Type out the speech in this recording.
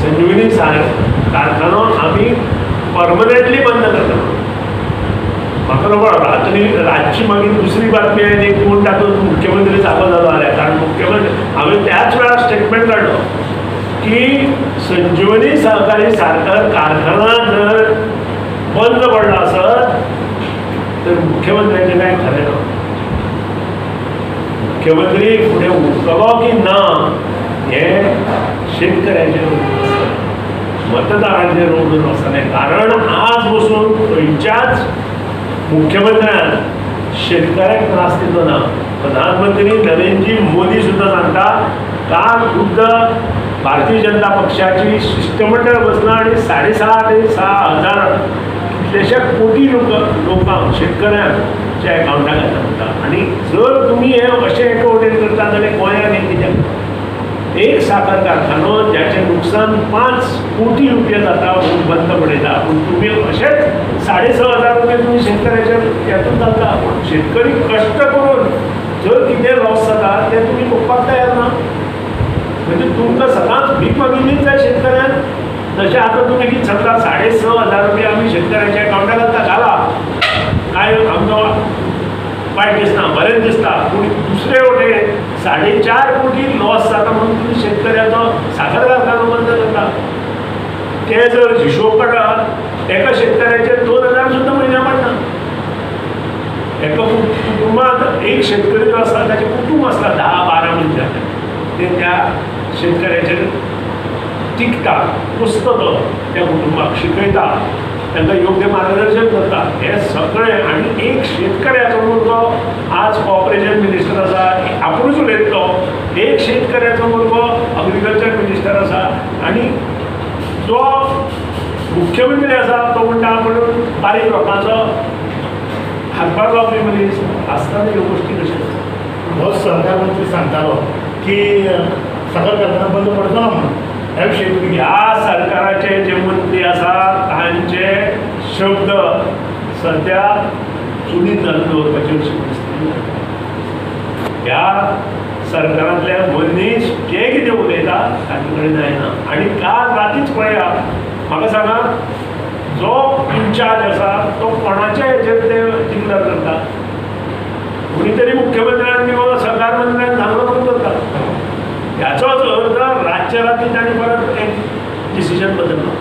संजीवनी कारखानो आमी परमनंटली बंद करता. म्हाका खबर रात्री रातची मागीर दुसरी बातमी आयली कोण तातूंत मुख्यमंत्री जागो जालो जाल्यार, कारण मुख्यमंत्री हांवें त्याच वेळार स्टेटमेंट काडलो की संजीवनी सहकारी साखर कारखाना जर बंद पडला आसत तर मुख्यमंत्र्यांचें कांय खरें ना. मुख्यमंत्री फुडें उरतलो की ना हें शेतकऱ्याचेर मतदारांचेर अवलंबून आसतलें. कारण आज बसून खंयच्याच मुख्यमंत्र्यान शेतकऱ्याक त्रास दिलो ना. प्रधानमंत्री नरेंद्र मोदी सुद्दां सांगता काल खुद्द भारतीय जनता पक्षाची शिष्टमंडळ बसलां आनी 7.5 ते 6 हजार कितलेशे कोटी लोकांक शेतकऱ्यांच्या एकावंटाक घातला म्हणटा. आनी जर तुमी हे अशें एके वटेन करता जाल्यार गोंयांत हें कित्याक एक साखर कारखानो ज्याचें नुकसान 5 कोटी रुपया जाता म्हणून बंद पडयता, पूण तुमी अशेंच 6,500 रुपया तुमी शेतकऱ्याच्या हेतून घालता. पूण शेतकरी कश्ट करून जर कितें लॉस जाता तें तुमी भोगपाक तयार ना. म्हणजे तुमकां सदांच भीक मागिल्लीच जाय शेतकऱ्यान. तशें आतां तुमी कितें सांगता 6,500 रुपया आमी शेतकऱ्याच्या एकावंटार घालता, घाला, कांय आमकां वायट दिसना, बरें दिसता. पूण दुसरे वटेन 4.5 कोटी लॉस जाता म्हणून तुमी शेतकऱ्याचो साखर कारखानो बंद करता. ते जर हिशोब काडत एका शेतकऱ्याचे 2,000 सुद्दां म्हयन्या पडना. एका कुटुंबांत एक शेतकरी जो आसता ताचें कुटूंब आसता 10-12 मनशां, ते त्या शेतकऱ्याचेर टिकता, पोसता, तो त्या कुटुंबाक शिकयता, तांकां योग्य मार्गदर्शन करता. हें सगळें आनी एक शेतकऱ्याचो मुरगो आज कॉपरेशन मिनिस्टर आसा, आपुणूच उलयतलो. एक शेतकऱ्याचो मुरगो अग्रिकल्चर मिनिस्टर आसा आनी जो मुख्यमंत्री आसा तो म्हणटा आपूण बारीक लोकांचो हातभार लावपी मनीस आसतना ह्यो गोश्टी कश्यो आसता. हो सहकार मंत्री सांगतालो की साखर कारखाना बंद पडचो ना म्हणून, ह्या विशयी तुमी ह्या सरकाराचे जे मंत्री आसा तांचे शब्द सद्या चुलीत घालून दवरपाची अशी परिस्थिती. ह्या सरकारांतले मनीस जे कितें उलयता ताचे कडेन जायना. आनी काल रातीच पळया, म्हाका सांगा जो इन्चार्ज आसा तो कोणाच्या हेचेर ते डिक्लेर करता? कोणी तरी मुख्यमंत्र्यान किंवा सरकार मंत्र्यान सांगलो म्हणून करता. ह्याचोच अर्थ रातच्या राती तांणी परत एक डिसिजन बदललो.